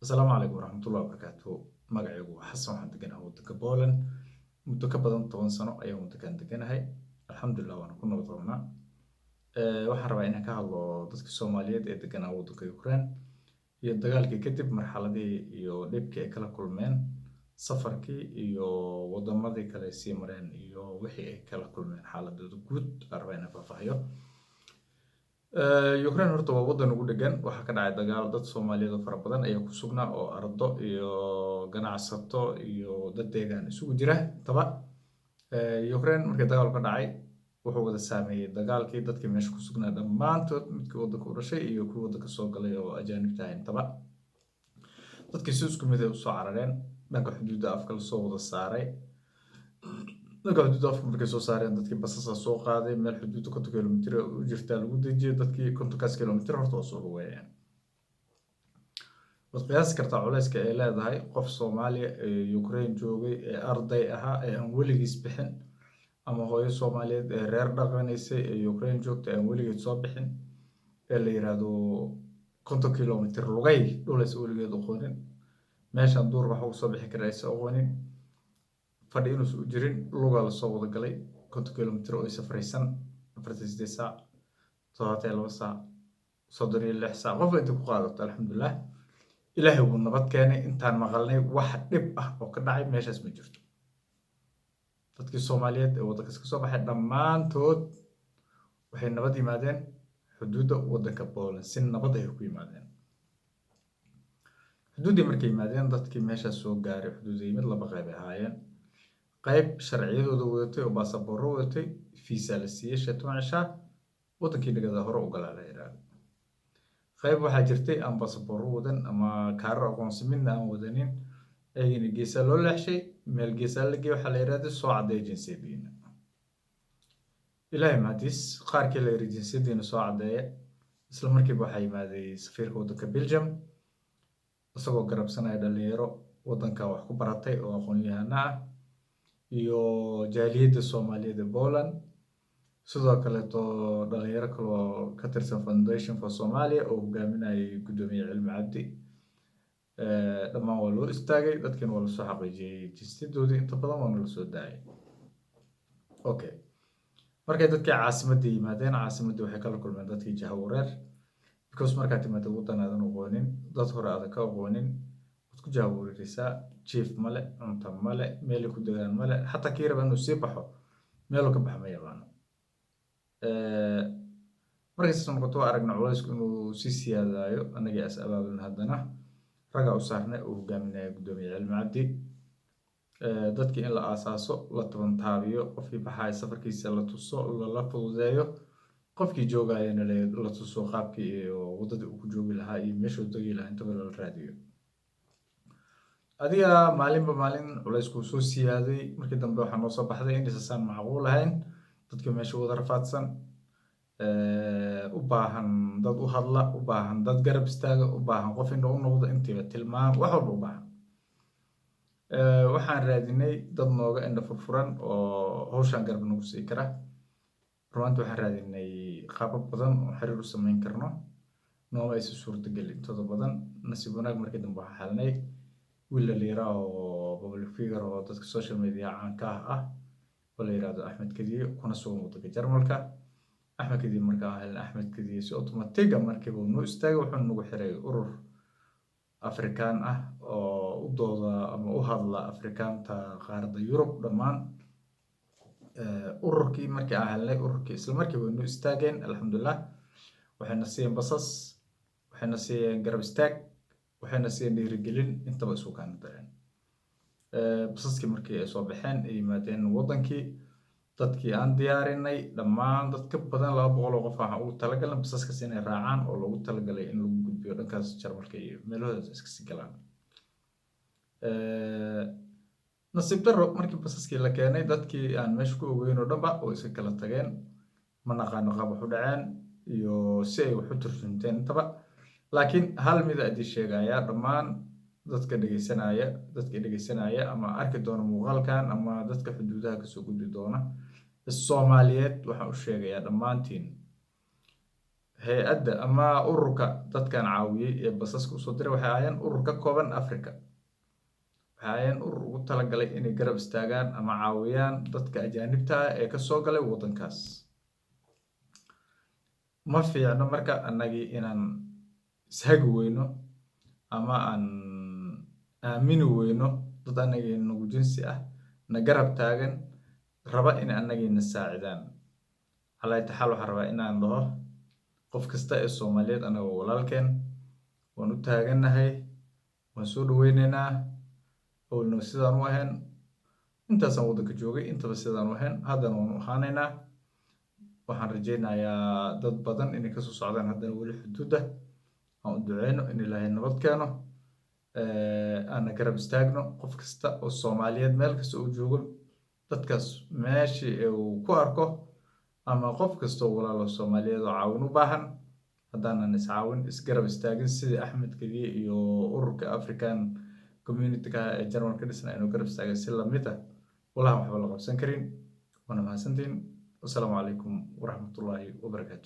Asalaamu calaykum waraxmatullahi wabarakaatu. Magacaygu waa Xasan, waxaan deganahay waddanka Poland. Muddo ka badan 10 sano ayaan waddankan deganahay. Alxamdulilah, waana ku nabad qabnaa. Waxaan rabaa inaan ka hadlo dadka Soomaaliyeed ee deganaa waddanka Ukraine iyo dagaalkii kadib, marxaladihii iyo dhibkii ay kala kulmeen, safarkii iyo wadamadii kale ay sii mareen iyo wixii ay kala kulmeen, xaaladooda guud aan rabaa inaan faahfaahiyo. Ukraine horta waa waddan ugu dhegan. Waxaa ka dhacay dagaal. Dad Soomaaliyeed oo fara badan ayaa ku sugnaa, oo ardo iyo ganacsato iyo dad deegaan isugu jira intaba. Ukraine markii dagaalku ka dhacay, wuxuu wada saameeyey dagaalkii dadkii meesha ku sugnaa dhammaantood, midkii waddanka u dhashay iyo kuwii waddanka soo galay oo ajaanibta ah intaba. Dadkii si isku mid ay usoo carareen dhanka xuduudda, afka lasoo wada saaray dhanka xuduudda. Afka markay soo saareen, dadkii basasa soo qaaday, meel xuduudda 50 kilomitir u jirtaa lagu dejiyey. Dadkii 50-kaas kilomitir horta waa soo lugeeyeen. Waad qiyaasi kartaa culayska ay leedahay qof Soomaaliya ee Ukraine joogay ee arday ahaa ee aan weligiis bixin, ama hooyo Soomaaliyeed ee reer dhaqanaysay ee Ukraine joogtay aan weligeed soo bixin, ee la yiraahdo 50 kilomitir lugay, dhul aysan weligeed aqoonin, meeshan duur wax uga soo bixi kara aysan aqoonin, fadhi inuusan u jirin, lugaa lasoo wada galay 50 kilomitir oo ay safraysan 48 saac, 72 saac, 36 saac, qofba inta ku qaadato. Alxamdulilah, Ilaahay wuu nabad keenay. Intaan maqalnay, wax dhib ah oo ka dhacay meeshaas ma jirto. Dadkii Soomaaliyeed ee waddankaas ka soo baxay dhammaantood waxay nabad yimaadeen xuduudda waddanka Poland, si nabad ay ku yimaadeen xuduuddii. Markay yimaadeen, dadkii meeshaas soo gaaray xuduudda yimid laba qayb ay ahaayeen. Qayb sharciyadooda wadatay oo baasaboorro wadatay, fiisa la siiyey, 15 cishaa waddankii dhigada hore u galaa la yidhaahdo. Qayb waxaa jirtay aan baasaboorro wadan ama kaarar aqoonsi midna aan wadanin. Ayagana geesaa loo leexshay, meel geesaa la geey, waxaa la yidhahda soo caddeeya jinsiyadiina. Ilaahay mahadiis, qaarkii la yidhi jinsiyadiina soo caddeeya, isla markiiba waxaa yimaaday safiirka waddanka Belgium, isagoo garabsanaya dhalinyaro waddanka wax ku baratay oo aqoon-yahano ah iyo jaaliyadda Soomaaliyeed ee Poland, sidoo kaleeto dhalinyaro kaloo ka tirsan Foundation for Somalia oo hogaaminayay guddoomiye Cilmi Cabdi. Dhammaan waa loo istaagay dadkiina, waa lasoo xaqiijiyey jinsiyadoodii inta badan, waana lasoo daayay. Okay, markay dadkii caasimadda yimaadeen, caasimaddii waxay kala kulmeen dadkii jahawareer, because markaad timaado waddan aadan aqoonin, dad hore aadan ka aqoonin, waad ku jahawareereysaa. Jiif male, cunto male, meelay ku degaan male. Xataa kii raba inuu sii baxo, meeluu ka baxa ma yaqaano. Markay saas noqoto, waa aragna culaysku inuu sii siyaadaayo. Annagii as abaabulna, haddana raggaa u saarnay uu hogaaminaya guddoomiye Cilmi Cabdi, dadkii in la aasaaso, la tabantaabiyo, qofkii baxaya safarkiisa la tuso, lala fududeeyo, qofkii joogayana la tuso qaabkii iyo waddadii uu ku joogi lahaa iyo meeshuu degi lahaa intaba lala raadiyo. Adiga maalinba maalin culaysku soo siyaaday. Markii dambe waxaa noo soo baxday in isasaan macquul ahayn. Dadkii meesha wada rafaadsan, u baahan dad u hadla, u baahan dad garab istaaga, u baahan qof indho u noqdo, intiiba tilmaam wax walba u baahan. Waxaan raadinay dad nooga indha furfuran oo hawshan garab nagu sii kara. Runaantii waxaan raadinay qaabab badan oo xiriir u samayn karno, nooma aysan suurtagelin intooda badan. Nasiib wanaag, markii dambe waxaan helnay wiil dhalinyaro oo public figure oo dadka social media caanka ah oo la yiraahdo Axmed Kadiye, kuna sugan waddanka Jarmalka. Axmed Kadiye markaan helnay, Axmed Kadiye si automatic ah markiiba uu noo istaagay, wuxuu nagu xiray urur Afrikaan ah oo u dooda ama u hadla Afrikaanta qaaradda Yurub dhammaan. Ururkii markii aan helnay, ururkii isla markiiba way noo istaageen. Alxamdulilah, waxayna siiyeen basas, waxayna siiyeen garab istaag, waxayna siiyeen dhiirigelin, intaba isku kaana dareen. Basaskii markii ay soo baxeen ay yimaadeen waddankii, dadkii aan diyaarinay dhammaan, dad ka badan 200 oo qof, waxaan ugu talagalnay basaskaas inay raacaan oo loogu talagalay in lagu gudbiyo dhankaas Jarmalka iyo meelahoodaas iska sii galaan. Nasiib darro, markii basaskii la keenay, dadkii aan meesha ku ogeyn oo dhanba oo iska kala tageen. Ma naqaano qaab wax u dhaceen iyo si ay wax u turjunteen intaba, laakiin hal mid a idin sheegayaa: dhammaan dadka dhegeysanaya ama arki doona muuqaalkan ama dadka xuduudaha kasoo gudbi doona Soomaaliyeed, waxaan u sheegayaa dhammaantiin Hay-adda ama ururka dadkan caawiyey ee basaska usoo diray waxay ahaayeen urur ka kooban Africa. Waxay ahaayeen urur ugu talagalay inay garab istaagaan ama caawiyaan dadka ajaanibta ah ee kasoo galay waddankaas. Ma fiicno marka annagii inaan ishagi weyno ama aan aamini weyno dad annagii nagu jinsi ah, na garab taagan, raba in annagiina saacidaan. Calaa taxaal, waxaan rabaa inaan dhaho qof kasta ee Soomaaliyeed, annaga walaalkeen waan u taagannahay, waan soo dhaweyneynaa. Awalna sidaan u ahayn, intaasaan waddanka joogay, intaba sidaan u ahayn, haddana waan u ahaanaynaa. Waxaan rajaynayaa dad badan inay kasoo socdaan haddana weli xuduudda. Aan u duceyno in Ilaahay nabad keeno, aana garab istaagno qof kasta oo Soomaaliyeed meel kasta uu joogo, dadkaas meeshii uu ku arko, ama qof kasta oo walaalo Soomaaliyeed oo caawin u baahan. Haddaanan iscaawin, isgarab istaagin, sidii Axmed Kediye iyo ururka African Community-ka ee Jarmal ka dhisna inuu garab istaagay si lamid ah, walahan waxba la qabsan karin. Waana mahadsantihiin. Wasalaamu calaykum waraxmatullaahi wabarakaatu.